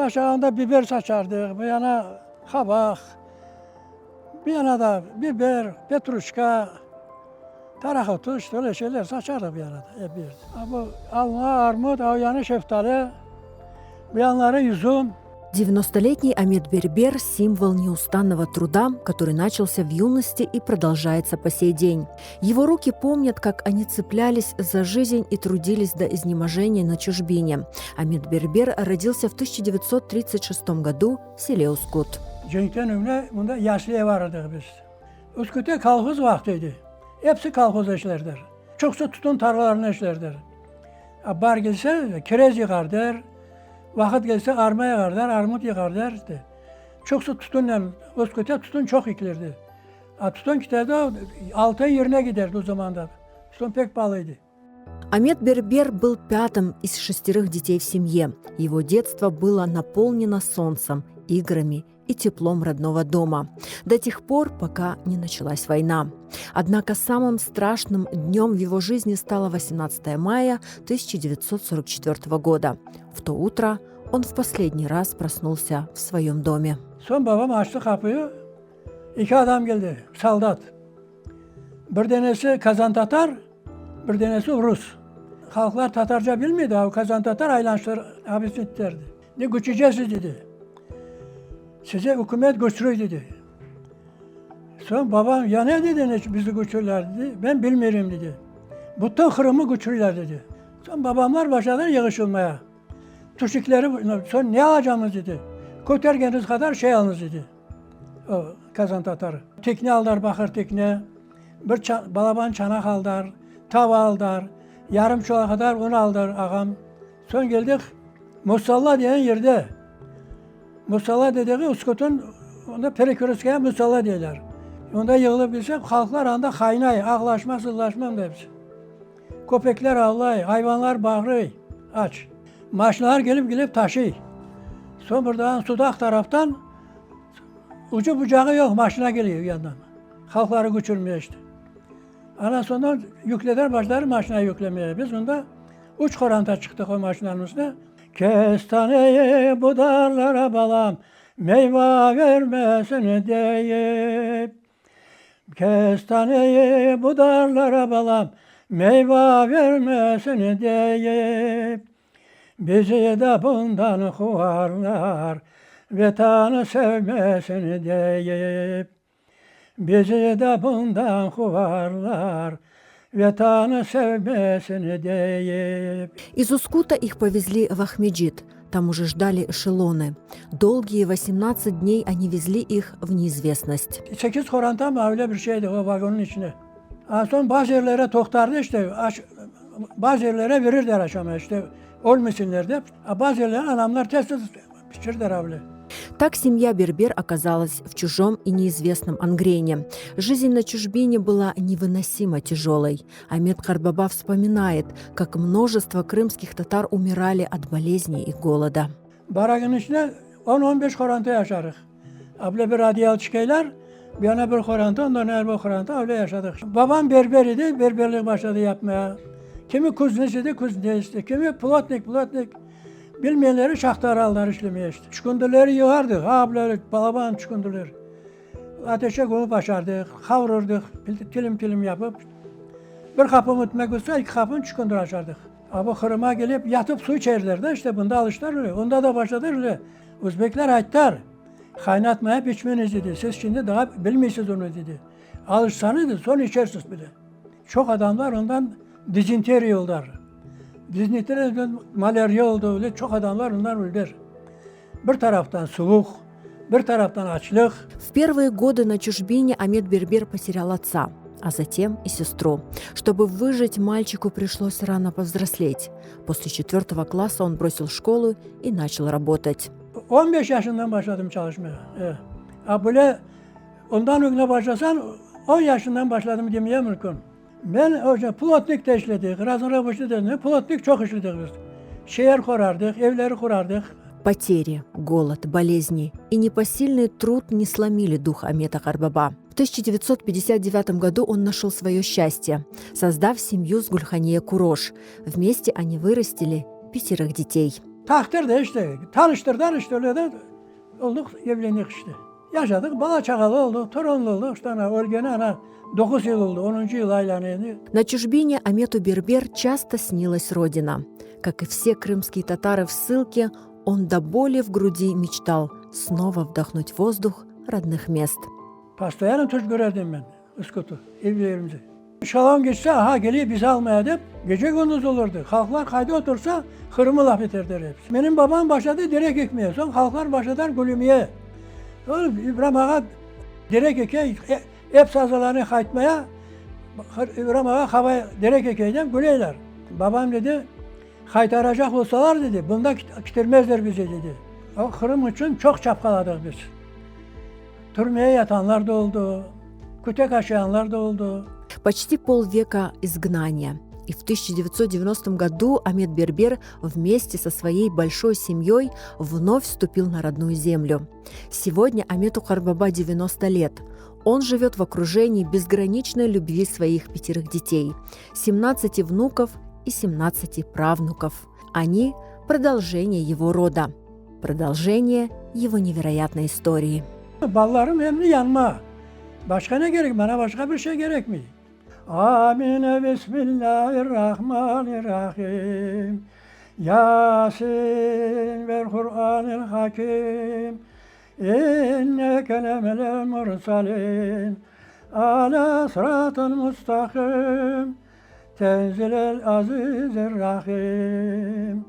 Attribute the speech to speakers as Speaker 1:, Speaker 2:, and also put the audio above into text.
Speaker 1: Başqa anda biber saçardıq, bu yana qabaq, bu yana da biber, petruşka, taraq otu, işte öyle şeyler saçardıq bu yana da, ep yerde. A bu alma, armut, a o yanı şeftali, bu yanları yüzüm.
Speaker 2: Девяностолетний Амет Бербер – символ неустанного труда, который начался в юности и продолжается по сей день. Его руки помнят, как они цеплялись за жизнь и трудились до изнеможения на чужбине. Амет Бербер родился в 1936 году в селе Ускут.
Speaker 1: Cenkten ögne mında yasliye bar edik biz. Üskütte kolhoz vaqtı edi. Episi kolhozda işlerdiler. Çoqusı tütün tarlalarında işlerdiler. A bar kelse, kirez yığardılar, vaqıt kelse arma yığardılar, armut yığardılar işte. Çoqusı tütünnen, Üskütte tütün çoq ekilirdi. A tütün kiterdi, altın yerine giderdi o zamanda. Tütün pek palı edi.
Speaker 2: Амет Бербер был пятым из шестерых детей в семье. Его детство было наполнено солнцем, играми и теплом родного дома. До тех пор, пока не началась война. Однако самым страшным днем в его жизни стало 18 мая 1944 года. В то утро он в последний раз проснулся в своем доме.
Speaker 1: Soñ babam açtı qapıyı, eki adam keldi, soldat. Bir denesi kazantatar, bir denesi rus. Halqlar tatarca bilmeydi, a kazantatar aylanıştır, obýasnit eterdi. Ne köçecesiz, dedi. Size ükümet köçürey, dedi. Soñ babam, ya ne dedi, ne bizi köçürler, dedi. Ben bilmeyim, dedi. Bütün Qırımı köçürler, dedi. Soñ babamlar başladılar yığışılmaya. Tüşükleri, soñ ne alacamız, dedi. Kötergeniñiz qadar şey alıñız, dedi. O, kazan tatarı. Tekne aldılar, baqır tekne. Bir balaban çanaq aldılar, tava aldılar, yarım çuval qadar un aldılar ağam. Soñ keldik Musalla degen yerde. Musalla dedigi Üskütün onda Perekröstkaya Musalla deyler. Onda yığılıp kelsek, halqlar anda qaynay, ağlaşma, sızlaşma anda episi. Köpekler avlay, ayvanlar bağırıy, aç. Maşinalar kelip kelip taşıy. Soñ bir daa Sudaq taraftan ucu-bucağı yoq maşina keliy u yandan. Halqları köçürmeye işte. Ana soñdan yüklediler, başladılar maşina yüklemeye. Biz onda üç qoranta çıqtıq o maşinanıñ üstüne. Kestaneyi budarlara balam, meyva vermesin deyip. Kestaneyi budarlara balam, meyva vermesin deyip. Bizi de bundan quvarlar, Vetanı sevmesin deyip. Bizi de bundan quvarlar, Vetanı sevmesin deyip.
Speaker 2: Из Ускута их повезли в Ахмеджит. Там уже ждали эшелоны. Долгие 18 дней они везли их в неизвестность.
Speaker 1: Sekiz qoranta mı, öyle bir şey edi o vagonnıñ içinde. A soñ bazı yerlere toqtardı işte, aş, bazı yerlere verirler aşama işte, ölmesinler dep. A bazı yerlere anamlar tez-tez pişirdiler avle.
Speaker 2: Так семья Бербер оказалась в чужом и неизвестном Ангрене. Жизнь на чужбине была невыносимо тяжелой. Амет qartbaba вспоминает, как множество крымских татар умирали от болезней и голода.
Speaker 1: Baragın içinde 10-15 qoranta yaşarıq. A böyle bir odeyal tüşkeyler, bu yana bir qoranta, ondan yana bir qoranta, öyle yaşadıq. Babam berber edi, berberlik başladı yapmaya. Kimi kuznets edi, kuznets, kimi plotnik, plotnik. Bilmeyenleri şahtalar aldılar işlemeye işte. Çükündürleri yığardıq, ha böyle balaban çükündürler. Ateşe kömüp aşardıq, qavurırdıq, tilim-tilim yapıp. Bir qapım ötmek olsa, eki qapım çükündür aşardıq. A bu Qırımğa kelip yatıp suv içerdiler da, işte bunda alıştılar öyle. Onda da başladılar öyle. Özbekler ayttılar, qaynatmayıp içmeñiz dedi, siz şimdi daa bilmeysiz onı dedi. Alışsañız dedi, soñ içersiz bile. Çoq adamlar ondan dizenteriya oldılar. Dizenteriyadan malâriya oldı, öyle çoq adamlar ondan öldiler. Bir taraftan suvuq, bir taraftan açlıq.
Speaker 2: В первые годы на чужбине Амет Бербер потерял отца, а затем и сестру. Чтобы выжить, мальчику пришлось рано повзрослеть. После четвертого класса он бросил школу и начал работать.
Speaker 1: 15 yaşından başladım çalışmaya. E. A böyle ondan ögüne başlasan 10 yaşından başladım demeye mümkün. Men oca plotnik de işledik, raznoroboçiy de, plotnik çoq işledik biz. Şeer qurardıq, evleri qurardıq.
Speaker 2: Потери, голод, болезни и непосильный труд не сломили дух Амета qartbaba. В 1959 году он нашел свое счастье, создав семью с Гульхание Курош. Вместе они вырастили пятерых детей.
Speaker 1: Taqdir de işte, tanıştırdılar işte öyle de olduq, evlendik işte. Yaşadıq, bala-çağalı olduq, torunlı olduq, işte ana ölgeni ana doquz yıl oldı, onuncı yıl aylana endi.
Speaker 2: На чужбине Амету Бербер часто снилась родина. Как и все крымские татары в ссылке, он до боли в груди мечтал снова вдохнуть воздух родных мест.
Speaker 1: Postoyanno tüş körerdim men Üskütü, evlerimizi. Şalon keçse, aha, kele bizi almaya dep, gece-kündüz olurdı. Halqlar qayda otursa, Qırımı laf eterdiler episi. Menim babam başladı terek ekmeye, soñ halqlar başladılar gülümeye. Soñ İbram ağa terek eke, ep sazalarnı qaytmaya, İbram ağa qaba terek eke dep güleyler. Babam dedi, Qaytaracaq olsalar, dedi, bunda kitirmezler bizi, dedi. O Qırım içün çoq çapqaladıq biz. Türmeye yatanlar da oldı, kütek aşayanlar da oldı.
Speaker 2: Почти полвека изгнания. И в 1990 году Амет Бербер вместе со своей большой семьей вновь вступил на родную землю. Сегодня Амету qartbaba 90 лет. Он живет в окружении безграничной любви своих пятерых детей, 17 внуков и 17 правнуков. Они – продолжение его рода, продолжение его невероятной истории.
Speaker 1: Balalarım endi yanıma. Başqa ne kerek? Maña başqa bir şey kerekmey. Amin. Bismillahirrahmanirrahim. Yasin vel Kur'anil hakim. İnneke leminel mursalin. Ala sıratın mustakim. Tenzilel azizir rahim.